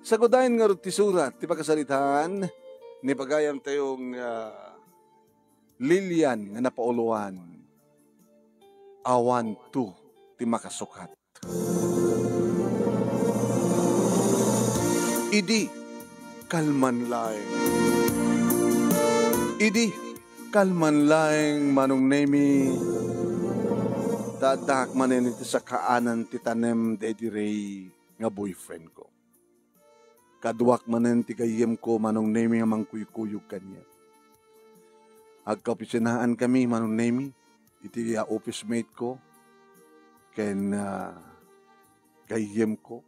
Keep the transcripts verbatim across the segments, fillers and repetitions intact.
Sagudayen ngarud ti surat ti pakasaritaan ni pagayamtayong, ah, Lilian nga napauloan, "Awanto ti makasukat." Idi kalman laeng. Idi kalman laeng, Manong Nemi, ta addaak manen iti sakaanan ti tanem daydi Ray nga boyfriend ko. Kaduak manen ti gayyemko, Manong Nemi, nga mangkuykuyog kaniak. Agkaopisinaan kami, Manong Nemi, iti, ah, office mate ko ken, ah, gayyemko,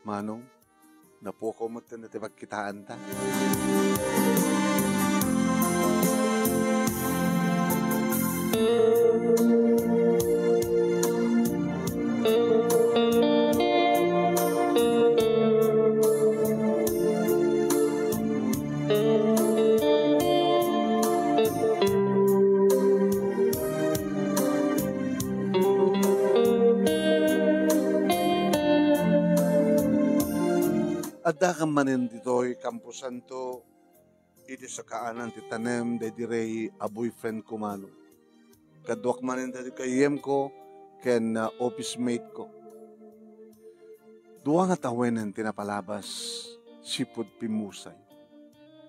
Manong. Napukaw met ti pagkitaanta. Addakam manen ditoy kamposanto, iti sakaanan ti tanem daydi Ray a boyfriend ko, Manong. Kaduak manen daydi gayyemko ken, ah, office mate ko. Dua nga tawenen ti napalabas, sipud pimmusay.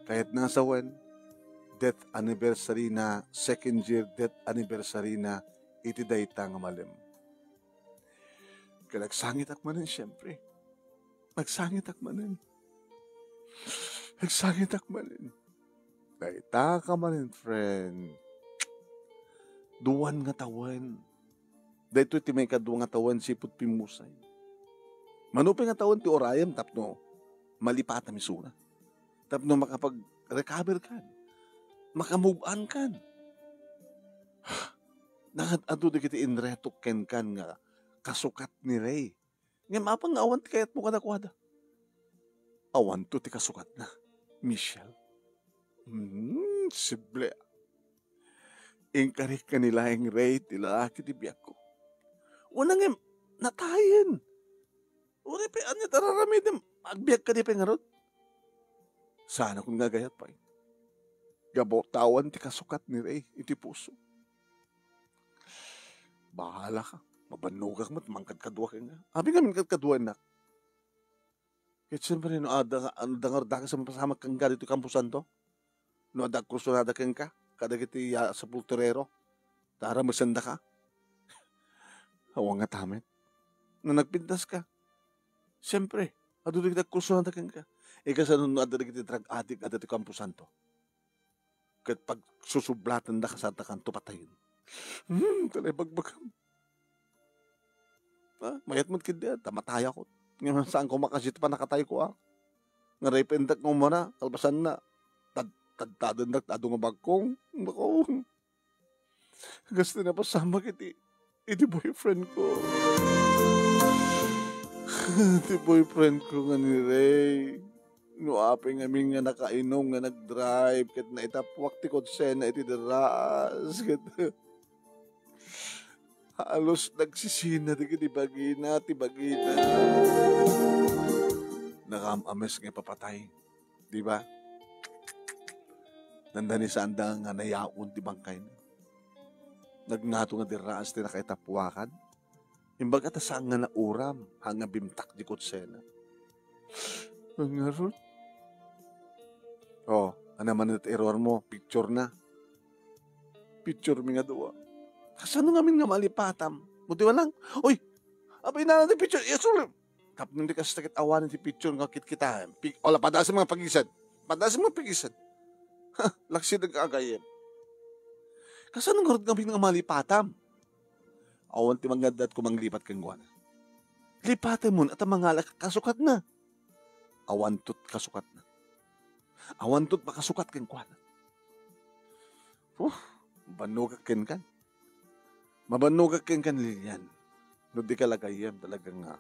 Kayatna a sawen, death anniversary na, second year death anniversary na iti dayta nga malem. Ket agsangitak manen, siempre. Agsangitak manen. Agsangitak manen. Dayta ka manen, friend. Duan nga tawen. Daytoy ti maikadua nga tawen sipud pimmusay. Mano pay nga tawen ti urayem tapno malipatam isuna. Tapno makapag-recover kan. Makamove on kan. Nagad-adu dagiti inretok kenkan nga kasukat ni Ray. Ngem apay nga awan ti kayatmo kadakuada? Awanto ti kasukatna, Michelle. Hmm, sible. Inkarik nga ni laeng Ray ti lalaki ti biagko. Una ngem, natayen. Uray pay ania ti ar-aramidem, agbiag kadi pay ngarud? Saanakon nga agayat pay. Gapu ta awan ti kasukat ni Ray iti puso. Bahala ka. Mabannogak met, mangkadkadua kenka. Apay ngamin kadkaduaennak? Ket siempre, no adda, adda ngarud dakes a mapasamak kenka ditoy kamposanto? No adda agkursunada kenka kadagiti, ah, sepulturero, ta aramesendaka? Awan ngata met. No nagpintaska, siempre, adu dagiti agkursunada kenka. Ikasano no adda dagiti drug addict adda ti kamposanto? Ket pagsusublatendaka, saan ta kanto patayen. Hmm, ta naibagbagam. Ah, mayat met ketdi, ta matayakon. Ngem saanko makasi ti pannakatayko, ah. Nga rependak nga umuna, kalpasanna, tad-, tadtadendak, adu nga bagkong. Nako. Kas ti napasamak iti, iti boyfriend ko. Ti boyfriend ko nga ni Ray. No apay ngamin nga nakainom nga nag-drive ket naitappuak ti kotsena iti derraas ket halos nagsisina dagiti bagina, ti bagina. Nakaam-ames nga ipapatay, di ba? Dandani saanda nga nayaon ti bangkayna. Nagngato nga derraas ti nakaitappuakan. Imbaga ta saan nga nauram, haan nga bimtak di kotsena. Ngarud. Oh, ania manen ti error mo? Picture na. Picture mi nga dua. Kasano ngamin nga malipatam? Mo di lang, "Oy, apay na ti picture, isulem." Tapno di kasta ket awanen ti picture nga kitkitaem. Pi-, wala, padasem nga pagised. Padasem nga pagised. Laksidak nga agayem. Kasano ngarud ngamin nga malipatam? Awan ti mangaddat ko manglipat kenkuana. Lipatem mon, ta mangala ka kasukatna. Awantot kasukatna. Awantot makasukat kenkuana. Huh, bannogak kenkan. Mabannogak kenkan, Lilian. No di ka la gayyem, talaga nga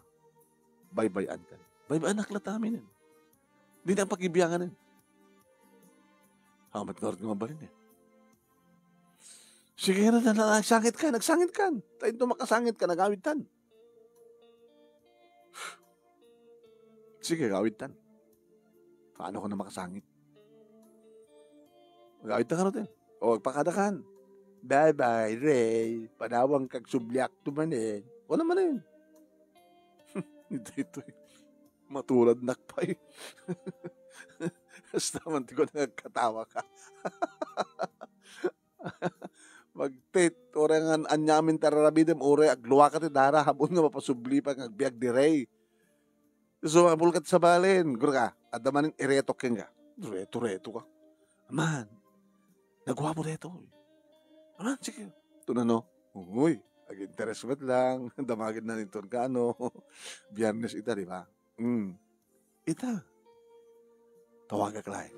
baybay-an kan. Baybay-anak la ta aminen. Di na pagibianganen. Hamat ngarud nga mabalin eh. Sige na, na, na, nagsangit ka, nagsangit ka. Tayo makasangit ka, nagawid tan. Sige, gawid tan. Paano ko na makasangit? Agawidta ngarud, eh. O, agpakadakan. Bye-bye, Ray. Panawanka, agsubliakto manen. Wala manen. Ito, ito, eh. Matuladnak pay. Basta man ti ko nagkatawa ka. Magtit, uray nga aniamin ti ar-aramidem, uray agluaka ti dara, habon nga mapasubli pay nga agbiag di Ray. Sumabol ket sabalen, gurka, adda manen iretok kenka. Reto, reto ka. Aman, naguapo daytoy. Aman, sige. Tunano? Uy, ag-interes met lang. Damagid na ninton ka, ano. Biyernes ita, di ba? Mm. Ita. Tawagak laeng.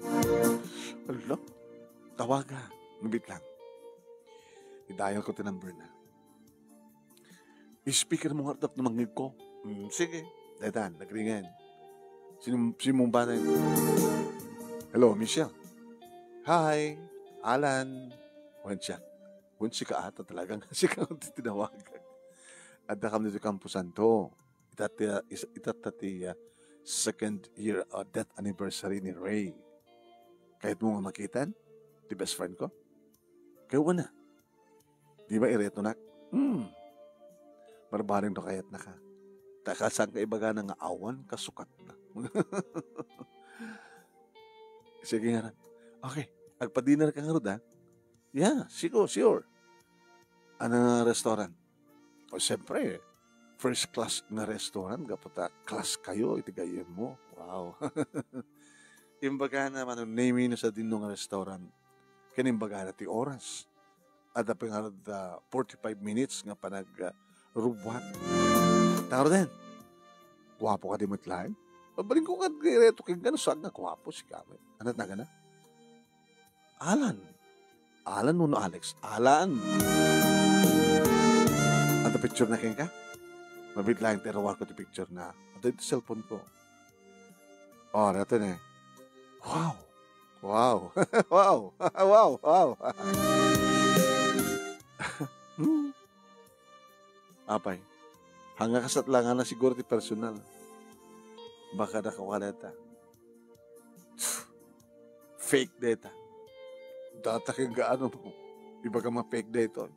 Ala, tawaga. Ngabit lang. Idayal ko ti number na. Speaker mo nga tapno mangngeg ko. Mm, sige. Daytan, nagringen. Sino, sino mong batay? Hello, Michelle. Hi, Alan. Wen siya. Wen sika ata talagang sika ang titinawagan. Adda kam dito Campo Santo. Ita ti, is-, ita ta ti, ah, second year, ah, death anniversary ni Ray. Kayat mo nga makitan? Ti best friend ko? Kaya wala. Di ba ireto nak? Hmm. Barbareng no kayat na ka. Ta kasaan ka ibagana nga awan kasukatna. Sige nga ran. Okay. Agpa-dinner ka ngarud, ha? Yeah, sure, sure. Ano nga restaurant? O, siyempre, first class nga restaurant, gapu ta class kayo, iti gayyem mo. Wow. Imbagana, Manong Nemy, no sadino nga restaurant. Ken imbagana ti oras. Adda pay ngarud, ah, forty-five minutes nga panag, ah, rubuat. Taro den. Guapo ka di met laeng. Mabalin ko kad reto kenka no saan nga guapo, sika met. Anat nagana? Alan. Alan wenno Alex? Alan. Adda picture na kenka? Mabit laeng ti arawak ko ti picture na. Adda iti cellphone ko. Oh, reto ne. Wow. Wow. Wow. Wow. Wow. Hmm. Apay. Hanga kasat lang nga na siguro ti personal. Baka nakawala ta. Fake data. Data ken gaano. Ibaga ma fake data.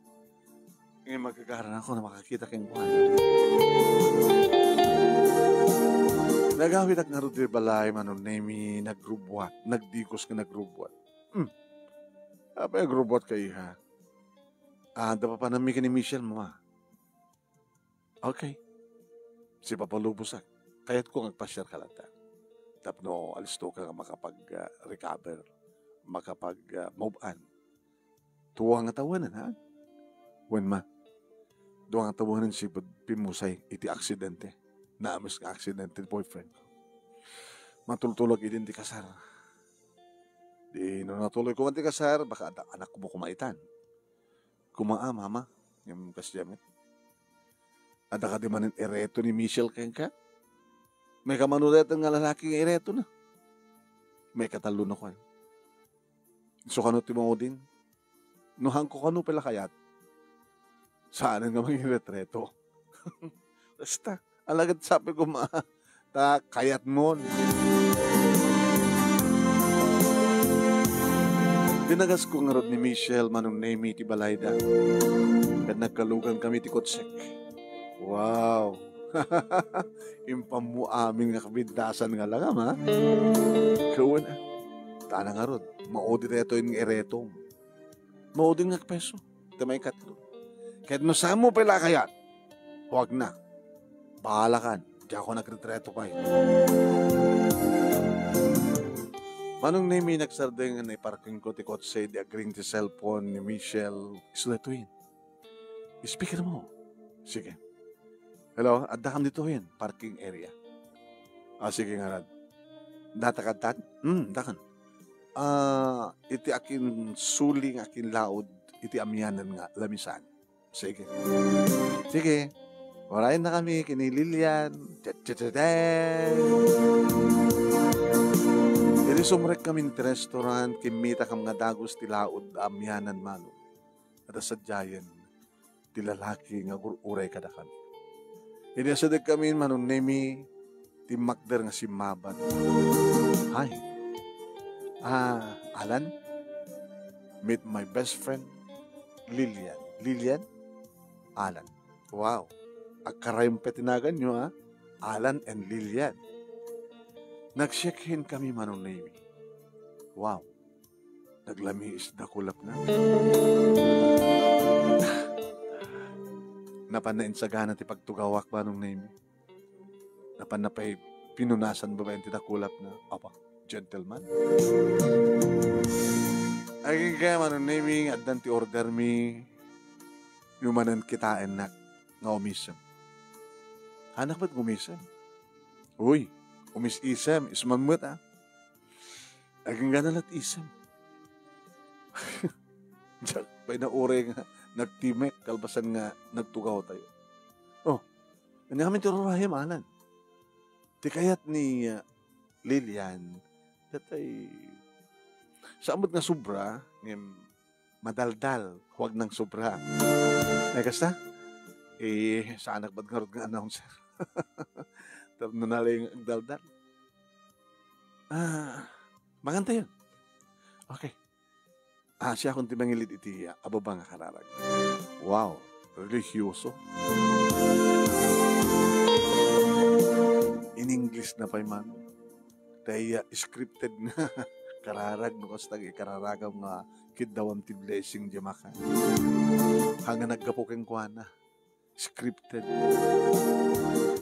Ngayon magkakaroon ako na makakita ken kuan. Nagawid ak ngarud ti balay, Manong Nemy, nagrubuat, nagdikos nga nagrubuat. Hmm. Apay agrubuat ka, iha? Ah, da papanam mi ken ni Michelle, mama. Okay. Sipapalubos ak. Kayatko nga agpasiar ka latta. Tapno alisto ka nga makapag, ah, recover, makapag, ah, move on. Dua nga tawen, ha? Wen ma. Dua nga tawen sipud pimmusay iti aksidente. Naames nga aksidente ti boyfriend ko. Matultulog idin ti kasar. Di no natuloy ko man ti kasar, baka adda anak mo kumaitan. Kumaa, mama, ngem kasdiay met. Adda kadi manen ireto ni Michelle kenka? May kamano dayta nga lalaki nga iretona. May katallo na kuan. So, kano ti maudin? No, hangko kano pala kayat? Saanen nga mangiretreto. Basta, alagad sabi ko, ma, ta kayat mon. Dinagas ko ngarud ni Michelle, Manong Nemy, ti balayda. Ket nagkalugan kami ti kotsek. Wow! Impammo amin nga kabintasan nga langam, ha? Kawan, ah. Tana ngarud, maudi daytoy nga iretom. Maudi nga agpeso. Iti maikatlo. Ket no saanmo pay la kayat, huwag na. Bahala kan. Di ako nagretreto pay. Manong Nemy, nagsardeng nga naiparking ko ti kotse, di agring ti cellphone ni Michelle. Isu daytoyen. Speaker mo. Sige. Hello, adda kam ditoyen, parking area. Ah, sige ngarud. Data kadtan? Hmm, dakan. Ah, iti akin suling akin laod, iti amianan nga lamisan. Sige. Sige. Warayen na kami, kini Lilian. Tiyatiyatiyatan. Idi sumrek kami ti restaurant, kimmita kam nga dagus ti laod, amianan mano. Adda sadiayen ti lalaki nga agur-uray kadakami. Idi asideg kami, Manong Nemy, timmakder nga simmabat. Hay, Ah, Alan, meet my best friend, Lilian. Lilian? Alan. Wow. Agkarayom pay ti naganyo, ah. Alan and Lilian. Nag-shake hand kami, Manong Nemi. Wow. Naglamiis dakulapna. Napan na insagana ti pagtugawak, Manong Nemi. Napan na pay pinunasan babaen ti dakulapna. Apa, gentleman. Agingga, Manong Nemi, addan ti order mi. Yumanen kitaennak nga umisem. Anak met umisem. Uy, umis-isem, isman met, ah. Agingga na lat isem. Diak pay nauray nga nagtimek kalpasan nga nagtugaw tayo. Oh, ania ngamin ti ururayem, Alan? Ti kayat ni, ah, Lilian, datay, saan met nga sobra, ngem madaldal, huwag nang sobra. Ay, kasta? Eh, saanak bat ngarud nga announcer? Tapno nalay nga agdaldal. Ah, mangan tayo. Okay. Ah, siakon ti mangilid iti, ah, ababa nga kararag. Wow, religyoso. In English na pay man. Tay, ah, scripted nga kararag no kasta nga ikararagam nga kiddawam ti blessing diay makan. Haan nga naggapu kenkuana. Scripted.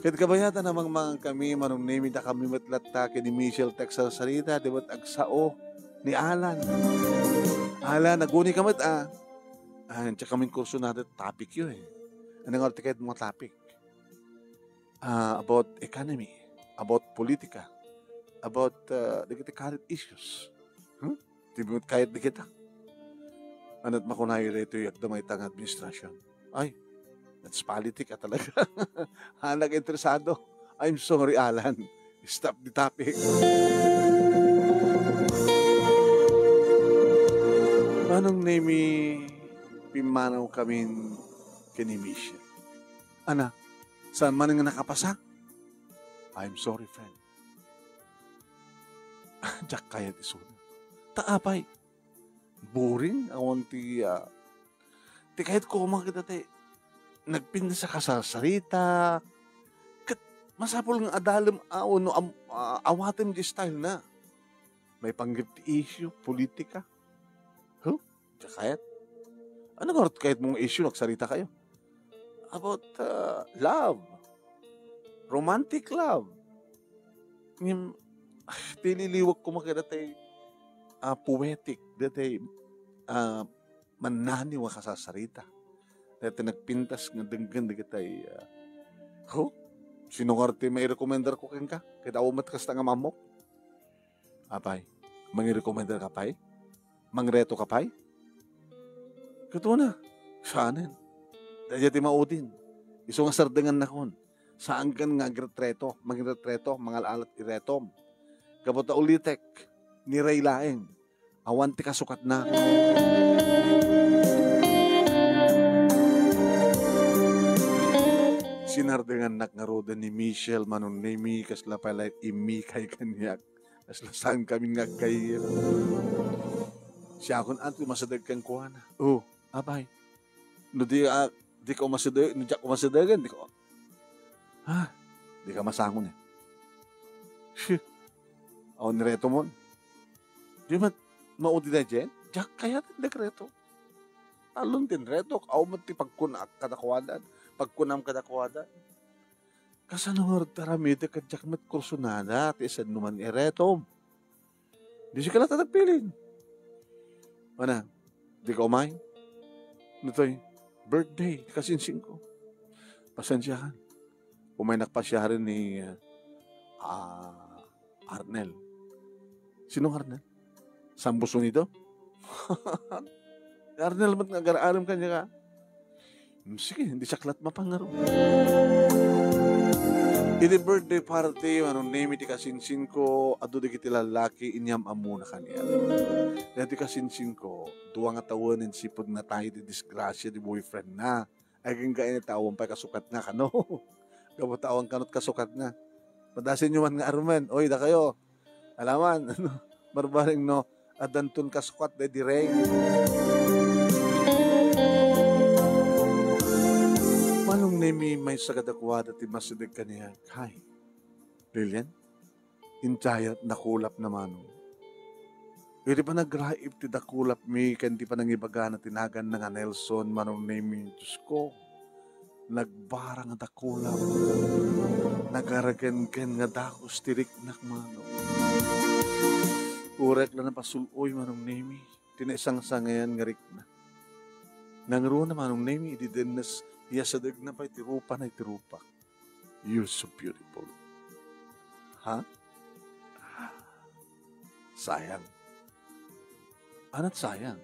Ket kabayatan a mangmangan kami, Manong Nemi, dakami met latta ken ni Michelle ti agsarsarita, di met agsao ni Alan. Alan, naguni ka met, ah. Ah, diak kami kursunada ti topic yo, eh. Ania ngarud ti kayat mo nga topic? Ah, about economy, about politika, about, ah, dagiti current issues. Hmm? Ti met kayat dagita. Ania ti makunayo daytoy agdama ita nga administrasyon? Ay, that's politic, ah, talaga. Haan nga interesado. I'm sorry, Alan. Stop the topic. Manong Nemi, pimmanaw kamin ken ni Michelle. Ana, saan man nga nakapasa? I'm sorry, friend. Diak kayat isuna. Ta apay, boring, awan ti, ah, ti kayat ko koma ket ti nagpintas a kasarsarita. Ket masapul nga adalem a wenno am-, ah, awatem ti style na. Maipanggep ti issue, politika. Huh? Diak kayat. Ania ngarud kayat mong issue, nagsarita kayo? About, uh, love. Romantic love. Ngem, ah, ti liliwek koma ket datay, ah, poetic, datay, ah, mannaniw a kasarsarita. Datay nagpintas nga denggen dagitay, ah, ho? Sino ngarud ti mairekomendar ko kenka? Ket awan met kasta nga maammok. Apay, mangirekomendar ka pay? Mangreto ka pay? Ket kuna, saanen. Daydiay ti maudin. Isu nga sardengannakon. Saankan nga agretreto, mangretreto, mangal-alat iretom. Gapu ta ulitek, ni Ray laeng. Awan ti kasukatna. Sinardengannak ngaruden ni Michelle, Manong Nemi, kasla pay la immikay kaniak. Kasla saan kamin nga aggayyem. Siakon anto masideg kenkuana. Oh, apay. No di, ah, di ka umasideg, no diak umasidegen, di ka, ah, di ka masangon eh. Shit. Awan ni reto mon. Di met maudi daydiay? Diak kayat ti dekreto. Talon ti retok, awan met ti pagkunak kadakuada, pagkunam kadakuada. Kasano ngarud ti aramidek ket diak met kursunada ti isannuman nga iretom? Di sika latta nagpilin. Mana, di ka umay? Natoy, birthday ti kasinsingko. Pasensiakan. Umaynak pasiaren ni, ah, Arnel. Sino nga Arnel? Sambo Sonido? Ni Arnel met nga agar-arem kaniak. Hmm, sige, diak latta mapangngarud. Iti birthday party, Manong Nemi, ti kasinsingko, adu dagiti lallaki, inyam-ammona kaniak. Dagiti kasinsingko, dua nga tawen insipud natay ti disgrasia ti boyfriendna. Agingga init ta awan pay kasukatna, kano? Gapu ta awan kano ti kasukatna. Padasenyo man nga armen. Oy, dakayo. Alaman, ano? Barbareng no, addanton kasukat daydi Ray. Manong Nemi, maysa kadakuada ti masideg kaniak. Hay, Lilian, intayen ti dakulapna, Manong. Iti panagraib ti dakulapmi ken ti panangibagana ti naganna nga Nelson, Manong Nemi, Diosko, nagbara nga dakulap. Nagaragenggen nga dagus ti riknak, Manong. Uray la napasul-oy, Manong Nemi, ti naisangsangayan nga rikna. Nangruna, Manong Nemi, idi dennes, iyasadegna pay ti rupana iti rupak. You're so beautiful. Ha? Sayang. Ania't sayang?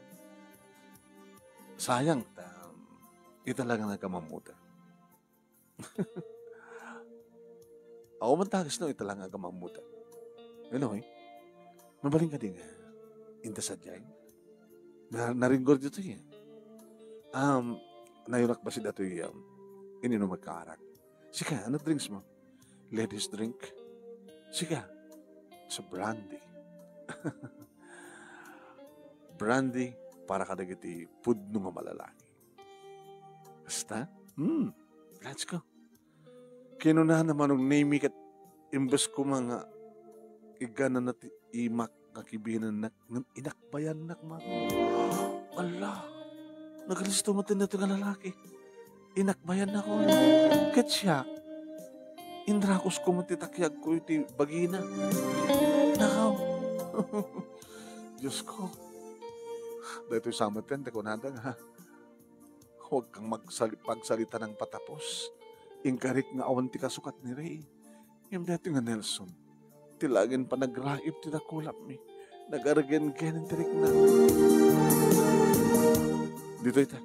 Sayang ta, ita la nga agamammoda. Awan man ta kasno, ita la nga agamammoda. Anyway, mabalin kadi nga inta sadiay? Na, naringgor ditoy, eh. Um, nayunak bassit datoy, um, ininumak nga arak. Sika, ano drinks mo? Ladies drink? Sika, sa brandy. Brandy para kadagiti pudno nga malalaki. Basta? Hmm. Let's go. Kinunana, Manong Nemi, ket imbes koma nga iganana ti imak nga kibinennak, ngem inakbayannak, Manong. Ala, nagalisto met daytoy nga lalaki. Inakbayannak, oy. Ket siak, inrakusko met ti takiagko iti bagina. Nakaw. Diosko. Daytoy sa met ti kunada nga, huwag kang magsali-, pagsalita nang patapos. Inkarik nga awan ti kasukat ni Ray. Ngem daytoy nga Nelson, ti laeng panagraib ti dakulapmi. Nagaragenggen ti rikna. Ditoy ta.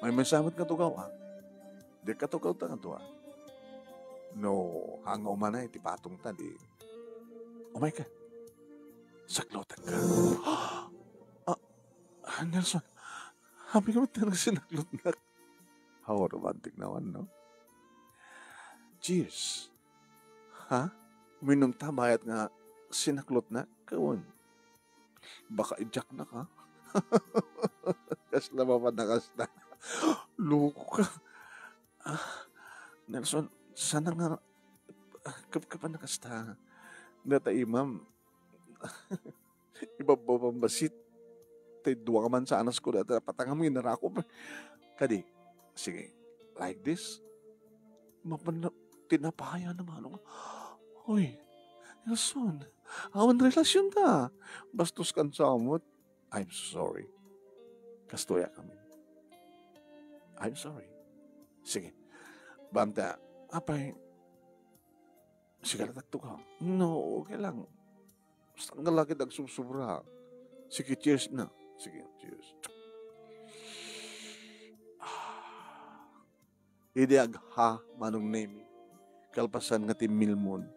Maymaysa met nga tugaw, a. Dika tugaw ta nga dua. No, hanga umana iti patong ta, di. Umayka. Saklotenka. Ah, ah, Nelson, apay ka met ti sinaklotnak? How romantic naman, no? Cheers. Ha? Uminom ta bayat nga sinaklotnak? Kawan. Baka ijaknak, ha? Kasla mapan na kasta. Loko ka. Ah, Nelson, sana nga, ah, kap-, kapan na kasta. Data imam. Ibabba pambasit. Tay dua ka mansanas ko data patangam nga inarakop. Kadi, sige, like this. Mapan na, tinapaya na, Manong. Hoy, Nelson, awan relasyon ta. Bastos kan samot. I'm sorry. Kastoy a kami. I'm sorry. Sige. Bamta, apay, sige, latak to ka. No, okay lang. Basta ang lalaki nagsubsobra. Sige, cheers na. Sige, cheers. Ah. Idi agha, Manong Nemi, kalpasan nga timmilmon,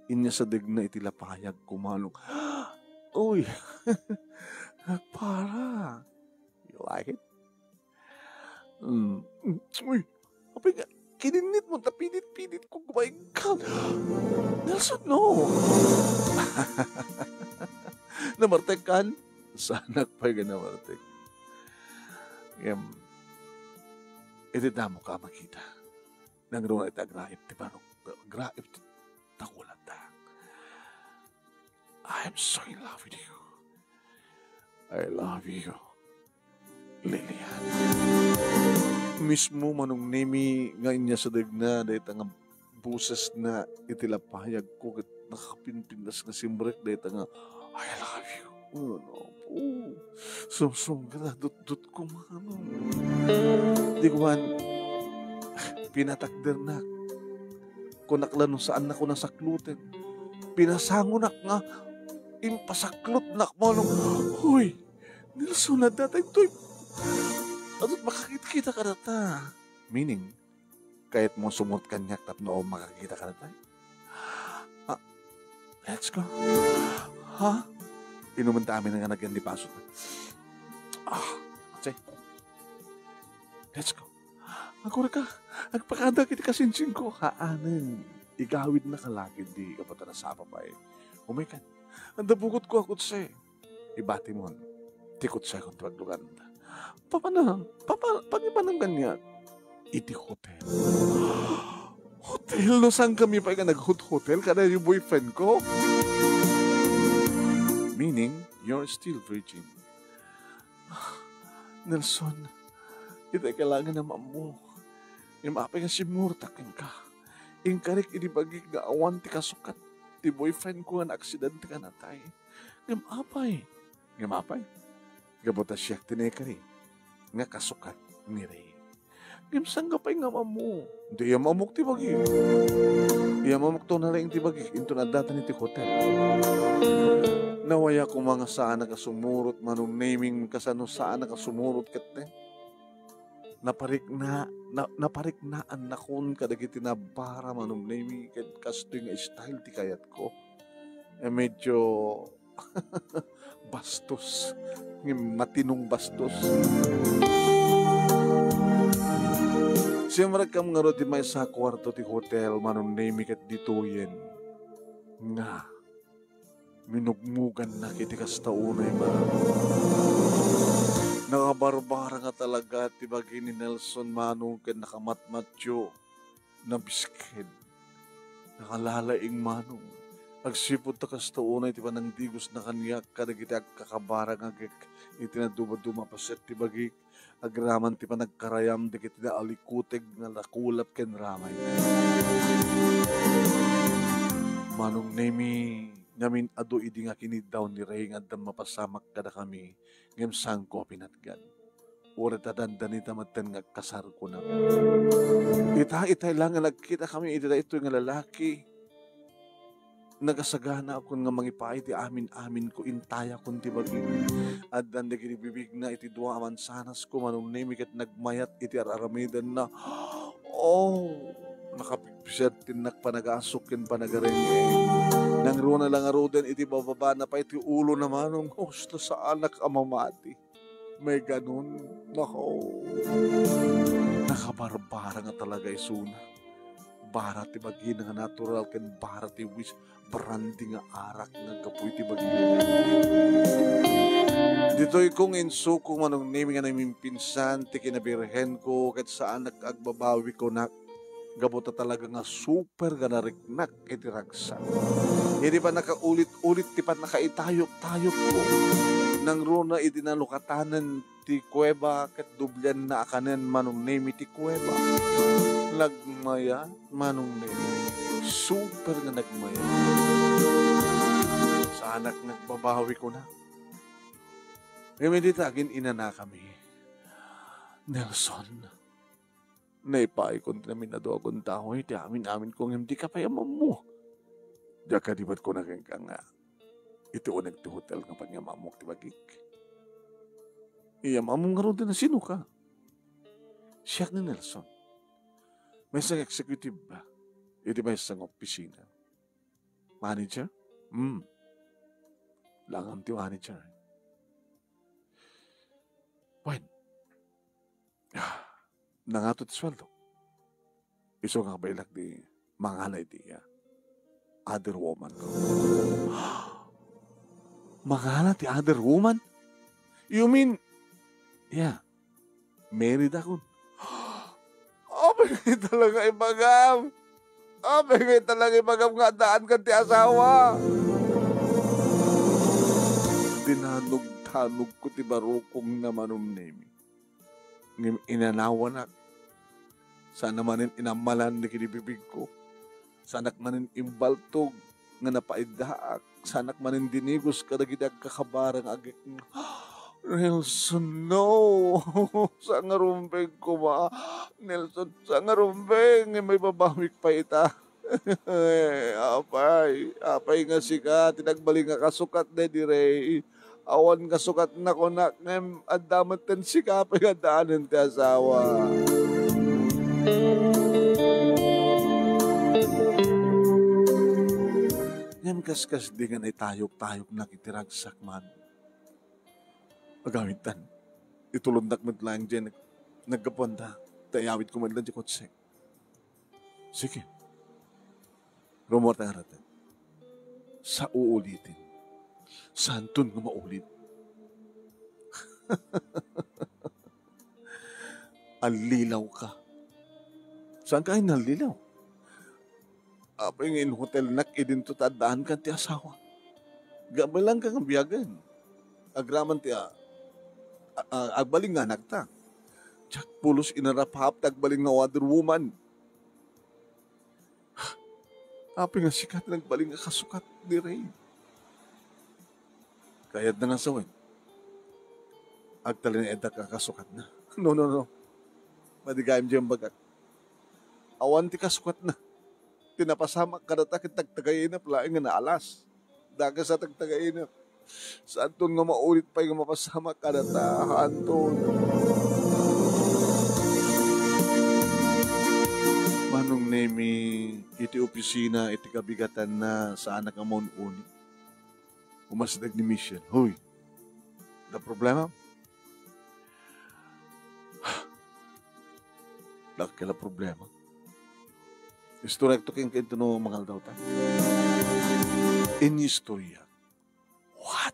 inyasadegna iti lapayag ko, Manong. Uy! Nagpara! You like it? Mm. Uy! Apay nga, kininnit mo, tapinit-pinit ko, kumain ka. Nelson, no! Namartek kan? Sanak pay nga namartek. Ngem, iti damo ka makita. Nangruna iti agraib ti barok, agraib ti takulanda. I'm so in love with you. I love you, Lilian. Mismo Manong Nemi nga inyasadegna dayta nga boses na iti lapayag ko ket nakapinpintas nga simrek dayta nga, "I love you." Ano po? Sumsum ka na, dutdut ko, Manong. Di kuan, pinatakdernak. Kunak la no saan na ko nasakloten. Pinasangonak nga impasaklotnak, Manong. Hoy, Nelson, adda daytoy. Adut makakita-kita ka data. Meaning, kayat mo sumot kaniak tapno makakita ka data? Ah, let's go. Ha? Inumen ta amin nga nagyan di paso. Ah, say. Let's go. Agurka, agpakadak iti kasinsin ko. Haanen. Igawid na kalakid di kapatara sa papay. Umay ka. Adda bukotko a kotse. Ibatimon, ti kotsekon ti pagluganda. Papano? Papa-, pagibanem kaniak? Iti hotel. Hotel? No saankami pay nga naghotel-hotel kada ni boyfriend ko? Meaning, you're still virgin. Nelson, itay ka laeng a maammo. Ngem apay nga simmurtak kenka? Inkarik idi bagik nga awan ti kasukat ti boyfriend ko nga naaksidente ken natay. Ngem apay? Ngem apay? Gapu ta siak ti naikari nga kasukat ni Ray. Ngem saan ka pay nga maammo? Di iyam ammok ti bagik. Iyam ammok ta unay laeng ti bagik inton addatan iti hotel. Nawayak koma nga saanak a sumurot, Manong Neming, kasano saanak a sumurot ketdi. Naparikna-, na-, napariknaannakon kadagiti nabara, Manong Neming, ket kastoy nga style ti kayatko. E, medyo bastos. Ngem matinong bastos. Simrekam ngarud ti maysa a kuarto ti hotel, Manong Neming, ket ditoyen nga minugmugannak iti kasta unay, Manong. Nakabarbara nga talaga ti bagi ni Nelson, Manong, ken nakamatmatyo. Nabisked. Nakalalaing, Manong. Agsipud ta kasta unay ti panangdigosna kaniak kadagiti agkakabara nga agek iti nadumaduma a paset ti bagik, agraman ti panagkarayam dagiti naallikuteg nga nakulap ken ramay. Manong Nemi, namin-adu idi nga kiniddaw ni Ray nga addan mapasamak kadakami, ngem saanko a pinatgan. Uray ta dandanita metten nga agkasar, kunak. Ita, itay la nga nagkitakami iti daytoy nga lalaki. Nagasaganakon nga mangipaay ti amin-aminko, intayakon ti bagik. Addan dagiti bibigna iti dua a mansanasko, Manong Nemi, ket nagmayat iti ar-aramidenna. Oh, nakapigpiset ti innak panagasok ken panagareng-eng. Nangruna la ngaruden iti bababana pay ti ulona, Manong, husto saanak a mamati. May ganun. Nako. Nakabarbara nga talaga isuna. Bara ti bagina nga natural ken bara ti wis-, brandy nga arak nga aggapu iti bagina. Ditoy kong insuko, Manong Nemi, nga namimpinsan ti kinabirhenko ket saanak agbabawi, kunak. Gapu ta talaga nga super nga nariknak iti ragsak. Idi pannakaulit-ulit ti pannakaitayok-tayokko, nangruna idi nalukatanen ti kuweba ket dublianna a kanen, Manong Nemi, ti kuweba. Nagmayat, Manong Nemi. Super nga nagmayat. Saanak nga agbabawi, kunak. Ngem idi ta agin-inanakami, Nelson, naipaayko ti namin-adu a guntaoy ti amin-aminko ngem dika pay ammo. Diak kadi met kuna kenka nga iti uneg ti hotel nga panyamammok ti bagik. Iyam ammom ngaruden a sinoka? Siak ni Nelson. Maysa nga executive ba iti maysa nga opisina. Manager? Hmm. Langam ti manager. Wen, nangato ti sueldo. Isu nga kabaelak di mangala iti, ah, other woman. Mangala ti other woman? You mean, yeah, married akon. Apay nga talaga ibagam? Apay nga talaga ibagam nga addaan kan ti asawa? Dinanug-tanugko ti barukongna, Manong Nemi. Ngem inanawanak. Saan a manen inammalan dagiti bibigko. Saanak manen imbaltog nga napaiddaak. Saanak manen dinigos kadagiti agkakabara nga agek-, Nelson, no! Saan nga rumbeng koma. Nelson, saan nga rumbeng? Ngem maibabawik pay ita. Apay, apay nga sika ti nagbalin nga kasukat daydi Ray. Awan kasukatna kunak, ngem adda metten sika pay nga addaanen ti asawa. Ngem kaskasdi nga naitayok-tayoknak iti ragsak, man. Agawidtan, itulondak met laeng diay nag-, naggapuanda, ta iyawidko met laeng diay kotse. Sige. Rummuarta ngarud. Sa uulitin. Saanton nga maulit. Allilawka. Saanka a nallilaw? Apay nga inhotelnak idinto ta addaankan ti asawa? Gabalanka nga biagen. Agraman ti a-, a-, a-, agbalin nga anakta. Diak pulos inarapap ti agbalin nga other woman. Apay nga sika ti nagbalin nga kasukat ni Ray? Kayatna nga sawen, agtalinaedka a kasukatna. No, no, no. Madi gayam diay imbagak. Awan ti kasukatna. Ti napasamak kadata ket tagtagainep laeng nga naalas. Dakes a tagtagainep. Saanton nga maulit pay nga mapasamak kadata, Anton. Manong Nemi, iti opisina, iti kabigatanna, saanak a maun-uni. Umasdeg ni Michelle. Hoy, da problema? Dakkel a problema. Istoriak to kenka intono mangaldaw ta. Inistoriak. What?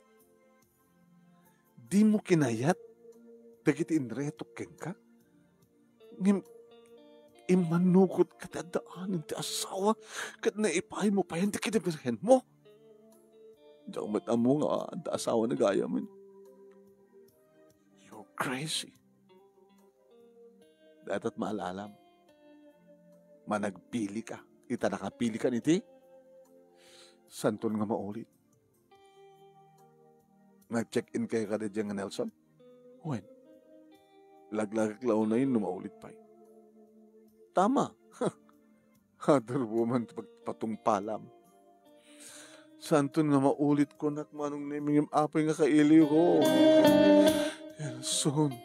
Dimo kinayat dagiti inretok kenka? Ngem immanugot ka ti addaan ti asawa ket naipaymo payen ti kinabirhenmo? Diak met ammo nga adda asawa na gayamen. You're crazy. Dayta ti maal-alam. Managpili ka. Ita nakapili ka iti? Saanton nga maulit? Nag-check-in kayo kada diyan nga Nelson? Wen. Laglagak la unayen no maulit pay. Tama. Other woman ti pagpatungpalam. Saanton nga maulit kunak, Manong Nemi, ngem apay nga kailiwko? Nelson,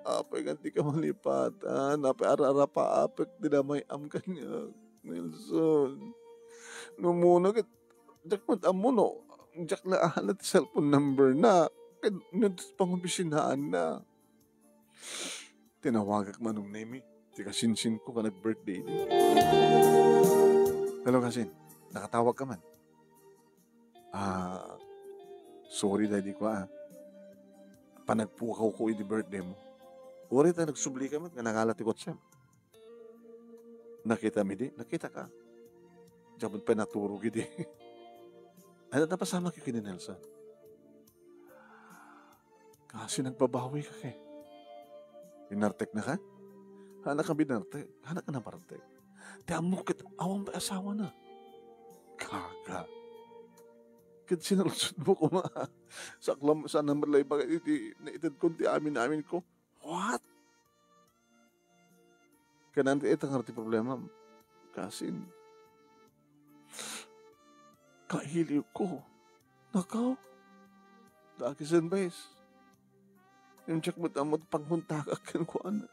apay nga dika malipatan? Apay ararapaapek ti damay-am kaniak, Nelson? No umuna ket, diak met ammo no, diak la ala ti cellphone number na. Ket no pangopisinaanna. Tinawagak Manong Nemi, ti kasinsinko nga nag-birthday idi. Hello, kasin. Nakatawag ka man? Ah, sorry, daddy ko, ah. Panagpukawko idi birthday mo. Uray ta nagsubli ka met nga nangala ti kotsem. Nakitam idi? Nakita ka. Diak met pay naturog idi. Ano, napasamak ken ni Nelson? Kasi nagbabawi ka kay. Binartek na ka? Hana ka binartek? Hana ka nabartek? Ti ammo ket awan pay asawa na. Kaga. Ket sinalsod mo kuma. Saklam, sana malay bagay iti naitedkon ti amin-amin ko. What? Kanan ti ita nga ti problema, kasin. Kailiwko. Nakaw. Dakes a beses. Ngem diak met ammo ti panguntakak kenkuana.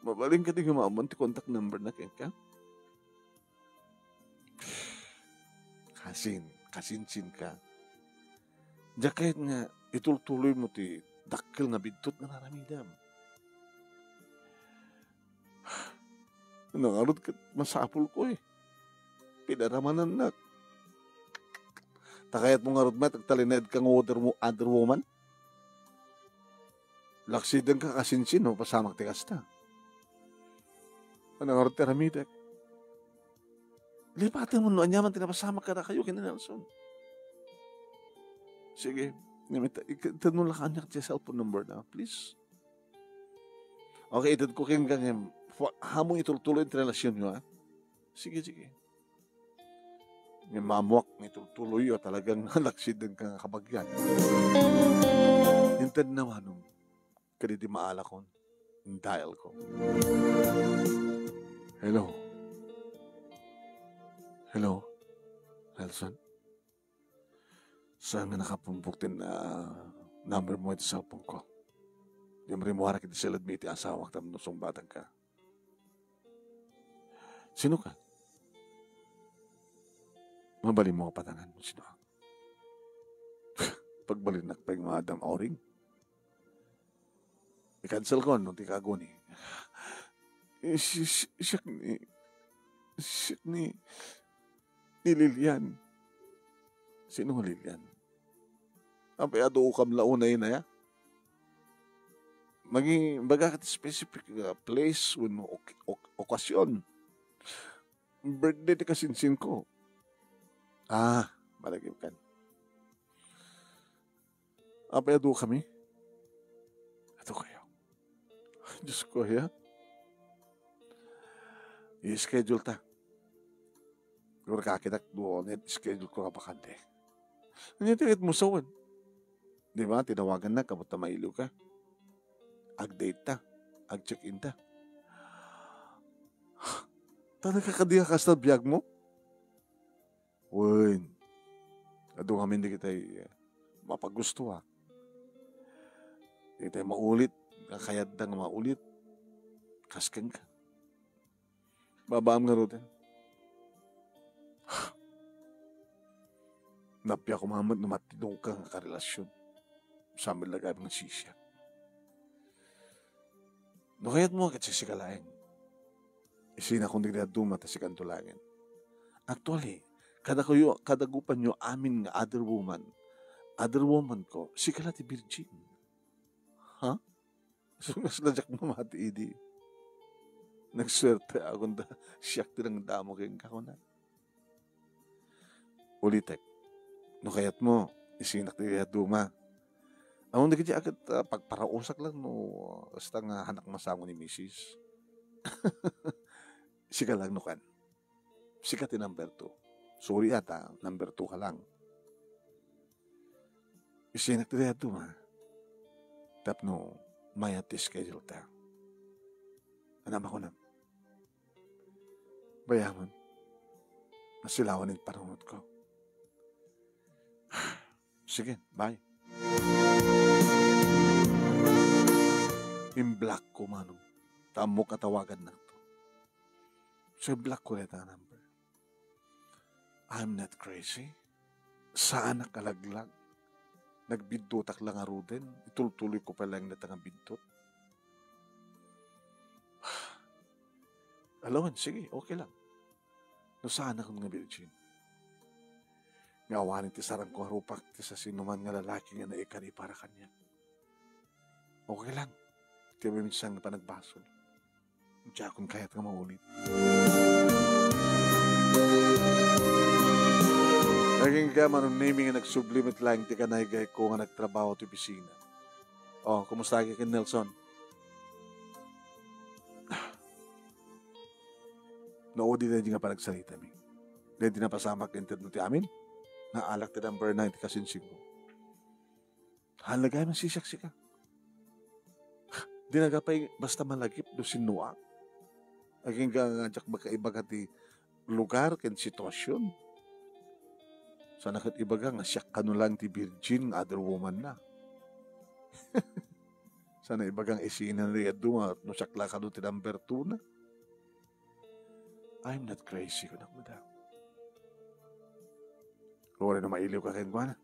Mabalin kadi nga maammoan ti contact number na kenka? Kasin, kasinsin ka. Diak kayat nga itultuloy mo ti dakkel nga biddut nga naramidam. Nangarud ket masapulko, eh. Pinaramanannak. Ta kayatmo ngarud met agtalinaed ka nga other mo-, other woman? Laksiden ka kasinsin no pasamak ti kasta. Ano ngarud ti aramidek? Lipaten mo no aniaman ti napasamak kadakayo ken ni Nelson. Sige, ngem ita-, ik-, itedmo la kaniak ti cellphone number na, please. Okay, itedko kenka ngem, fa-, haanmo itultuloy ti relasionyo, ha? Sige, sige. Ngem ammoak nga itultuloyyo, talagang laksiden ka nga kabagian. Inted na manong, kadidi maalakon, dial ko. Hello? Hello? Nelson? Saan nga nakapumbok ti, ah, number mo iti cellphone ko? Diak rimuarak iti seled mi iti asawak tapno sungbatanka. Sino ka? Mabalin mo nga patangan no sino ka? Pagbalinnak pay nga Madam Auring. I-cancel ko no ti kaguni. Eh, si-, si-, siak ni, siak ni, ni Lilian. Sino nga Lilian? Apay, adu kam la unay na ya? Magi-, baga ka ti specific, uh, place wenno ok-, ok-, okasyon. Birthday ti kasinsin ko. Ah, malagip kan. Apay, adu kami? Adu kayo. Diyos ko, ya. I-schedule ta. Siguro kakitak, do, net schedule ko nga bakante. Anya ti ket mo sawen? Di ba, tinawagan na, kabut ta mailiw ka. Ag-date ta. Ag-check-in ta. Talaga ka di ka kasta biag mo? Wen, adu ngamin di kitay, eh, mapagusto, ah. Di kitay maulit, nga kayatda nga maulit. Kas kenka. Babaam ngaruden. Nappiak koma met no matino ka nga karelasyon. Sambil lagay nga sisya. No kayat mo, ket sisika laeng. Isinakon dagiti dadduma ta sikanto laengen. Actually, kada kayo, kada gupanyo amin nga other woman, other woman ko, sika la ti virgin. Ha? So, kasla diak mamati idi. Nagsuerte akon ta siak ti nangdamo kenka, kuna. Ulitek, no kayat mo, isinak ti dadduma. Awan dagiti agat, ah, pagparausak lang no, ah, basta nga hanak masango ni misis. Sika lang no kan. Sika ti number two. Sorry ata, number two ka lang. Isinak ti dadduma. Tapno mayat ti schedule ta. Anak, makunam. Bayamon. Nasilawan in panunot ko. Sige, bye. In-block ko, Manong. Ta ammok a tawagannakto. So, i-block ko dayta a number. I'm not crazy. Saanak a laglag. Nagbiddutak la ngaruden. Itultuloy ko pay laeng dayta nga biddut. Alawan, sige, okay lang. No saanak nga virgin. Nga awanen ti sarangko a rupak ti sasinoman nga lalaki nga naikari para kaniak. Okay lang. Ti maminsan nga panagbasol. Diakon kayat nga maulit. Naging ka, Manong Nemy, nga nagsubli met laeng ti kanaygayko nga nagtrabaho ti opisina. Oh, kumusta ka ken Nelson? Naudi daydi nga panagsaritami. Daydi napasamak, inted no ti amin. Naalak ti number nine ti kasinsinko. Halagay man sisiak sika. Di nagapay basta malagip no sinnoak. Agingga nga diak makaibaga ti lugar ken sitwasyon. Sana ket ibaga nga siak kano lang ti virgin nga other woman na. Sana ibaga nga isina ni adu nga no siak la kano ti number two na. I'm not crazy, kunak, madam. Uray no mailiw ka kenkuana.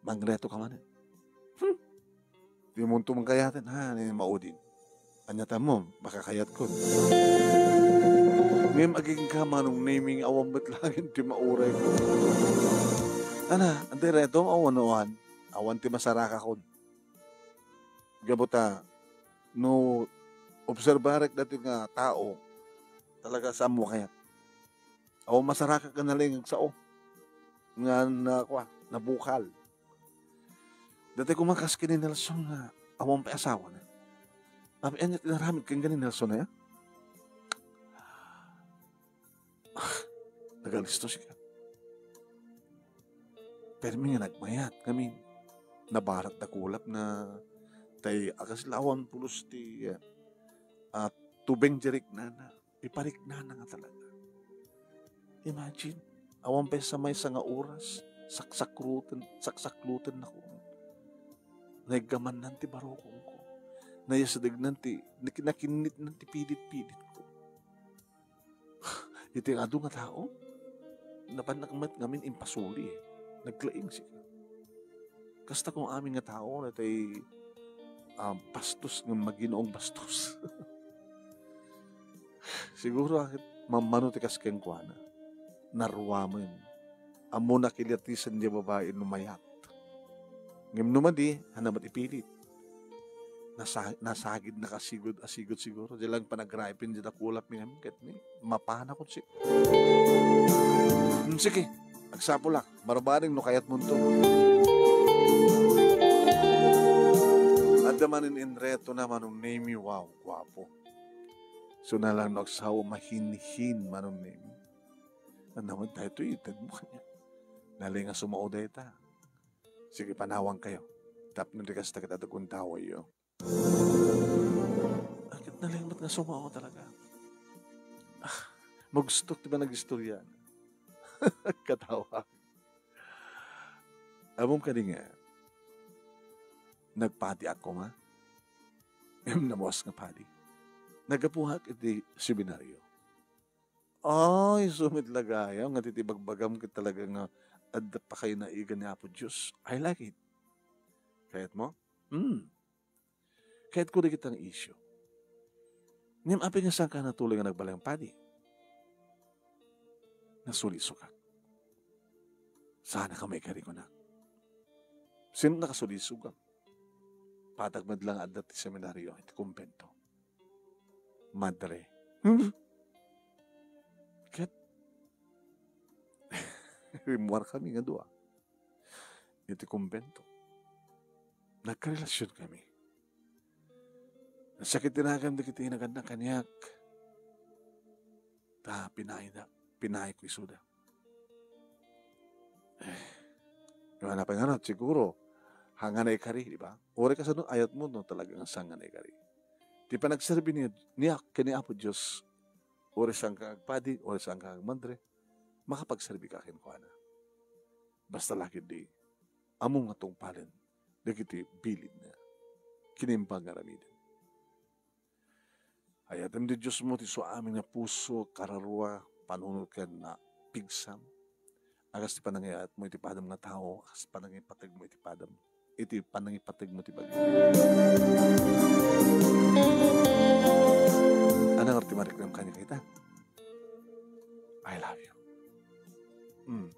Mangreto ka man, eh. Hmm. Di mo to mangkayaten, ha? Ni maudin. Anya ta mo, makakayat ko. Ngem aging ka, Manong Nemy, awan met laeng ti mauray ko. Ana, ante reto, awan, awan. Awan ti masaraka kon. Gapu ta, no obserbarek dati nga tao, talaga saan mo kayat. Awan masaraka ken nalaing agsao. Nga na, kua, nabukal. Dati koma kas ken ni Nelson nga awan pay asawana. Apay ania ti naramid ken ni Nelson aya? Ah, nagalisto sika. Permi nga nagmayat, ngamin, nabarat da kulap na tay akas lawan pulos ti, ah, tubeng di riknana. Ipariknana nga talaga. Imagine, awan pay sa maysa nga oras, saksakruten, saksaklutennak. Naigamannan ti barukongko. Nayasadegnan ti, nakin-, nakinnitnan ti pidit-piditko. Iti adu nga tao, napannak met ngamin impasuli, eh. Naglaing sika. Kasta kong amin nga tao, natay, ah, bastos nga maginoong bastos. Siguro, ah, Mammano ti kas kenkuana. Naruamen. Ammona kiliatisen diay babai no mayat. Ngem no madi, ania met ipilit? Nasa-, nasagidnaka sigud a sigud siguro. Diay lang panagraipin diay dakulapmi ngamin ket ni, mapanakon si-, Hmm, sige, agsapulak. Barbareng no kayatmonto. Adda manen in reto na Manong Nemi, wow, guapo. So na lang no agsawa mahinhin Manong Nemi. Ania met daytoy, itedmo kaniak. Nalingga sumao dayta. Sige, panawankayo. Tapno di kasta ket adda gundawayyo. Ket nalingga met nga sumao talaga. Ah, magustok ti panag-istorya. Katawa. Ammom kadi nga, nagpadiak koma. Ngem namuas nga padi. Naggapuak iti seminario. Ay, isu met la gayam nga ti, ti bagbagam ket talaga nga adda pakainaigan ni Apo Dios. I like it. Kayatmo? Hmm. Kayatko dagita nga isyu. Ngem apay nga saanka natuloy nga nagbalay nga padi? Nasulisogak. Saanka maikari, kunak. Sino nakasulisogam? Patag met la nga adda ti seminario iti kumbento. Madre. Hmm. Ket rimmuarkami nga dua iti kumbento. Nagkarelasionkami. Nasakit ti nagan dagiti naganna kaniak. Ta pinaayda, pinaayko isuda. Eh, nga napay nga siguro, saan nga naikari, di ba? Uray kasano ayatmo no talaga nga saan nga naikari. Ti panagserbi ni, ni, ken ni Apo Dios, uray saanka agpadi, uray saanka agmadre, makapagserbika kenkuana. Basta la ketdi, ammom nga tungpalen dagiti bilin na kinimbag nga aramiden. Ayatem ti Diosmo ti isu amin nga puso, kararua, panunot ken napigsam. A kas ti panangayatmo iti padam nga tao, a kas ti panangipategmo iti padam, iti panangipategmo ti bagim. Ania ngarud ti mariknam kaniak ita? I love you. Hmm.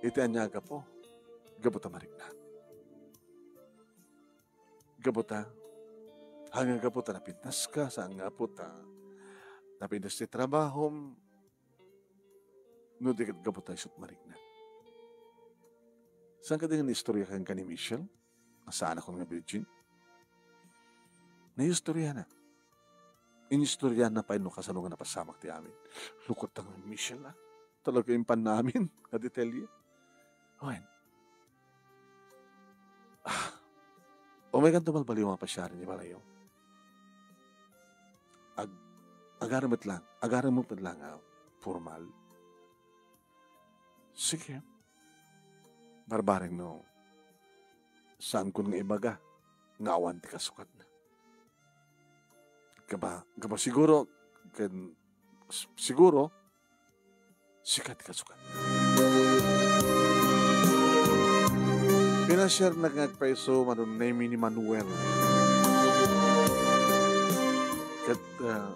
Iti ania a gapu? Gapu ta mariknak. Gapu ta, saan nga gapu ta napintaska, saan nga gapu ta napintas ti trabahom, no di ket gapu ta isut' mariknak. Saan kadi nga naistorya kenka ni Michelle? Saan a kun nga virgin? Naistoryanak. Inistoryanak pay no kasano nga napasamak ti amin. Lukot ta nga Michelle, ah. Talaga impanna amin nga detalye. Wen. Ah. Umaykanto balbaliw a pasiar idiay balayyo. Ag-, agarem met lang, agarem met lang a formal. Sige. Barbareng no saankon nga ibaga nga awan ti kasukatna. Kaba, kaba siguro, ken, s-, siguro, sika ti kasukat. Pinasiarnak nga agpayso, Manong Nemi, ni Manuel. Ket, ah,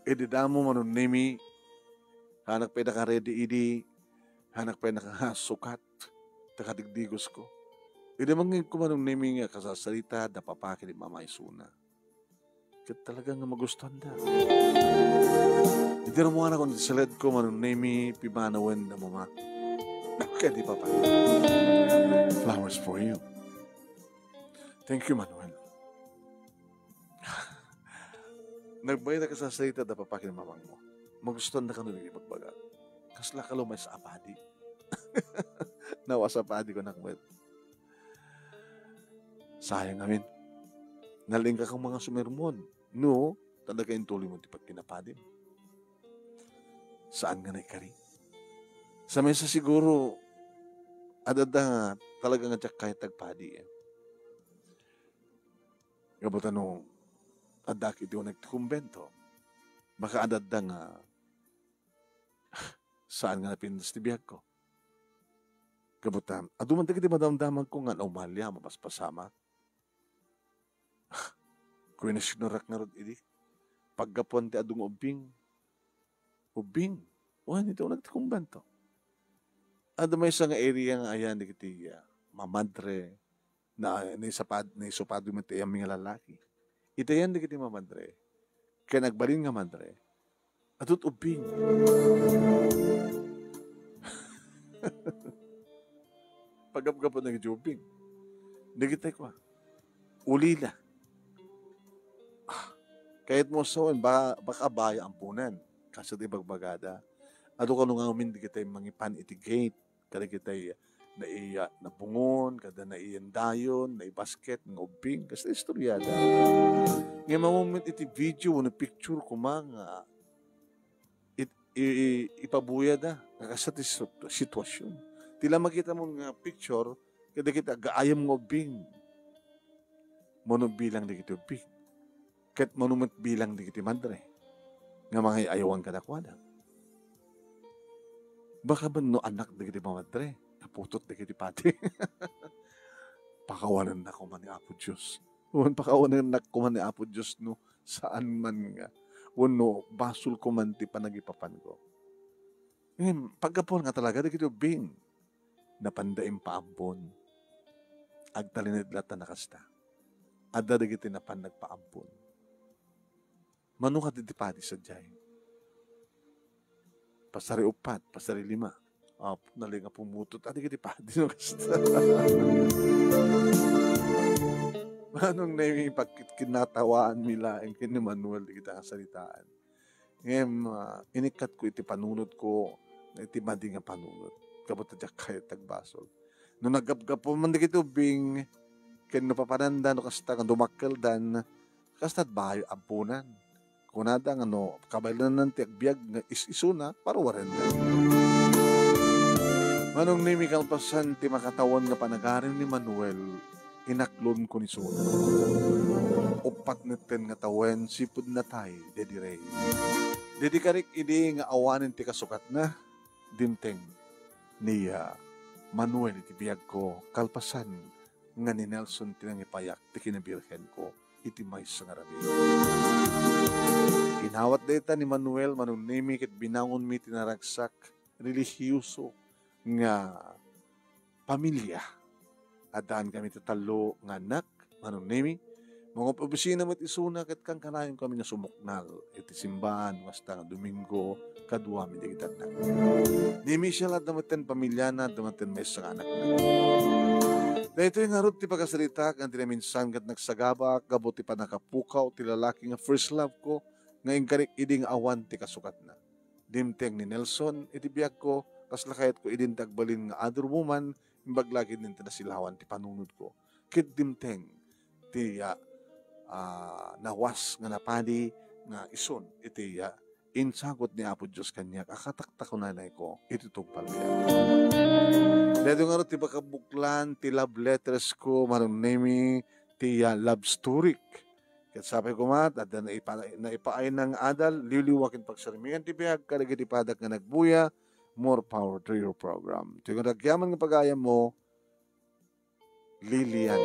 idi damo, Manong Nemi, saanak pay nakaredi idi, saanak pay nakasukat, ta kadigdigosko. Idi mangngegko, Manong Nemi, nga kasasarita da papa ken ni mama isuna. Ket talaga nga magustuanda. Idi rummuanak iti saledko, Manong Nemi, pimanawen da mama ken ni papa. Flowers for you. Thank you, Manuel. Nagbalin a kasasarita da papa ken mamangmo. Magustuanda kano dagiti ibagbagak. Kasla ka lumaysa a padi. Nawas a padi, kunak met. Sayang amin. Nalingka kano nga sumermon. No, talaga intuloy mo ti pagkinapadim. Saan nga naikari? Sa maysa siguro, adda nga talaga nga diak kayat agpadi, eh. Gapu ta no addaak iti uneg ti kumbento, baka adda nga saan nga napintas ti biagko. Gapu ta, adu man dagiti madamdamagko nga naumalia, mapaspasamak. Kuminasinorak ngarud idi. paggapuan ti adu nga ubbing. Ubbing. Wen, iti uneg ti kumbento. Adda maysa nga area nga ayan dagiti, ah, mamadre, na, naisapad-, naisupad met ti ayanmi nga lalaki. Iti ayan dagiti mamadre, ken agbalin nga madre, adut ubbing. Paggapgapon dagiti ubbing. Dagiti kua, ulila. Ah, kayat mo sawen, ba-, baka baya ampunan. Kastoy ti ibagbagada. Adu kano ngamin dagiti mangipan iti gate, kadagiti naiya, nabungon, kada naiyan dayon, naibasket nga ubbing. Kasta istorya da. Ngem ammom met iti video wenno picture koma nga it-, i-, i-, ipabuyada nga kasta ti sit-, sitwasyon. Ti la makita mo nga picture, kadagiti agaayam nga ubbing. Mano bilang dagiti ubbing. Ket mano met bilang dagiti madre nga mangay-ayawan kadakuada. Baka ban no anak dagiti mamadre, naputot dagiti padi. Pakawanennak koma ni Apo Dios. Wen pakawanennak koma ni Apo Dios no saan man nga, wenno basol koma ti panagipapanko. Ngem, paggapuan nga talaga dagiti ubbing, napanda impaampon. Agtalinaed latta a kasta. Adda dagiti napan nagpaampon. Mano kadi ti padi sadiay? Pasariuppat, pasarilima. Apo, nalay nga pumutot. Adi kadi padi no kasta. Manong Nemi, pagkit-, kinatawaanmi laeng ken ni Manuel dagita nga saritaan. Ngem, ah, inikkatko iti panunotko, iti madi nga panunot. Gapu ta diak kayat agbasol. No naggapgapu man dagiti ubbing, ken no papananda, no kasta nga dumakkeldan, kasta bayo ampunan. Kunada nga no kabaelan ti agbiag nga is-isuna, paruarenda. Manong Nemi, kalpasan ti makatawen nga panagarim ni Manuel, inaklonko ni Sona. Uppat metten nga tawen, sipud natay, Daddy Ray. Didi karik idi nga awanen ti kasukatna, dimteng ni, ah, Manuel iti biagko, kalpasan nga ni Nelson ti nangipayak ti kinabirhenko iti maysa nga rabii. Inawat dayta ni Manuel, Manong Nemi, ket binangonmi ti naragsak, relihiyoso nga pamilia. Addaan kami ti tallo nga annak, Manong Nemi. Mangob-obisina met isuna ket kankanayon kami nga sumuknal iti simbaan, kasta nga Domingo, kaduami dagiti annak. Ni Michelle, adda metten pamiliana, adda metten maysa nga anakna. Daytoy ngarud ti pakasaritak nga dinaminsan ket nagsagabak gapu ti pannakapukaw ti lalaki nga first love ko, nga inkarik idi nga awan ti kasukatna. Dimteng ni Nelson iti biagko, kasla kayatko idin ti agbalin nga other woman, imbag la ket idin ti nasilawan ti panunotko. Ket dimteng ti, ah, ah, nawas nga napadi nga isun iti, ah, insagut ni Apo Dios kaniak a kataktakunanayko iti tungpal nga. Daytoy ngarud ti pakabuklan ti love letters ko, Manong Nemi, ti, ah, love story. Ket sapay koma, adda naipa-, naipaayna nga adal, liwliwa ken pagsarmikan ti biag kadagiti padak nga nagbuya. More power to your program. Ti nga nagyaman nga pagayam mo, Lilian.